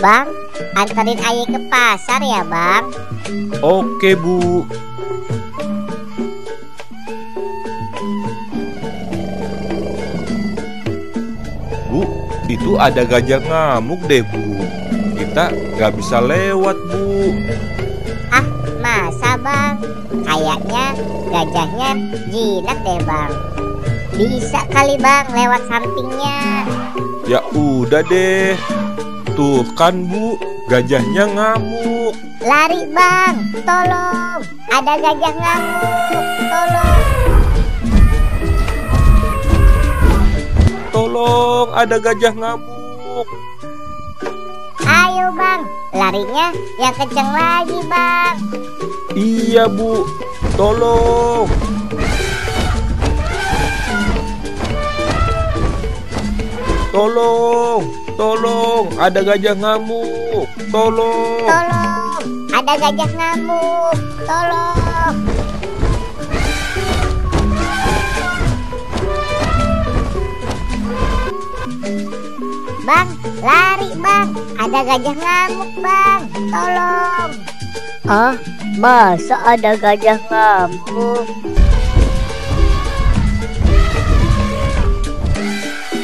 Bang, anterin Aye ke pasar ya Bang. Oke Bu. Bu, itu ada gajah ngamuk deh Bu. Kita nggak bisa lewat Bu. Ah, masa Bang? Kayaknya gajahnya jinak deh Bang. Bisa kali Bang lewat sampingnya. Ya udah deh. Tuh kan Bu, gajahnya ngamuk. Lari Bang, tolong. Ada gajah ngamuk, tolong. Tolong, ada gajah ngamuk. Ayo Bang, larinya yang kenceng lagi Bang. Iya Bu, tolong. Tolong, tolong, ada gajah ngamuk. Tolong. Tolong, ada gajah ngamuk, tolong. Bang, lari Bang, ada gajah ngamuk Bang, tolong. Ah, masa ada gajah ngamuk?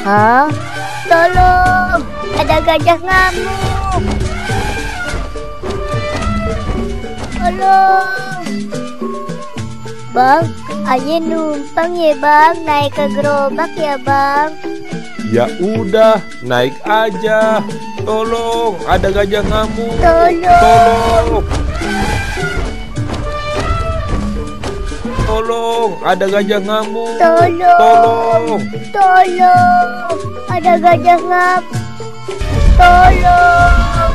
Hah? Tolong, ada gajah ngamuk. Tolong. Bang, Aye numpang ya Bang, naik ke gerobak ya Bang. Ya udah, naik aja. Tolong, ada gajah ngamuk. Tolong. Tolong, ada gajah ngamuk. Tolong. Tolong, ada gajah ngamuk. Tolong.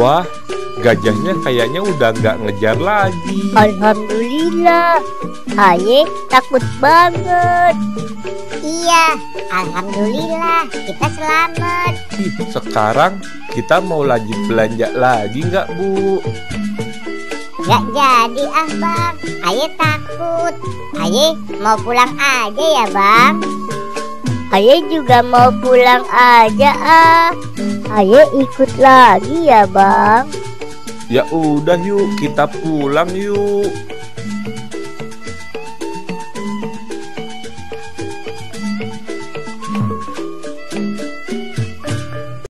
Wah, gajahnya kayaknya udah nggak ngejar lagi. Alhamdulillah, Aye takut banget. Iya, alhamdulillah kita selamat. Sekarang kita mau lanjut belanja lagi nggak Bu? Gak jadi ah Bang, Aye takut. Aye mau pulang aja ya Bang. Aye juga mau pulang aja ah. Aye ikut lagi ya Bang. Ya udah yuk, kita pulang yuk.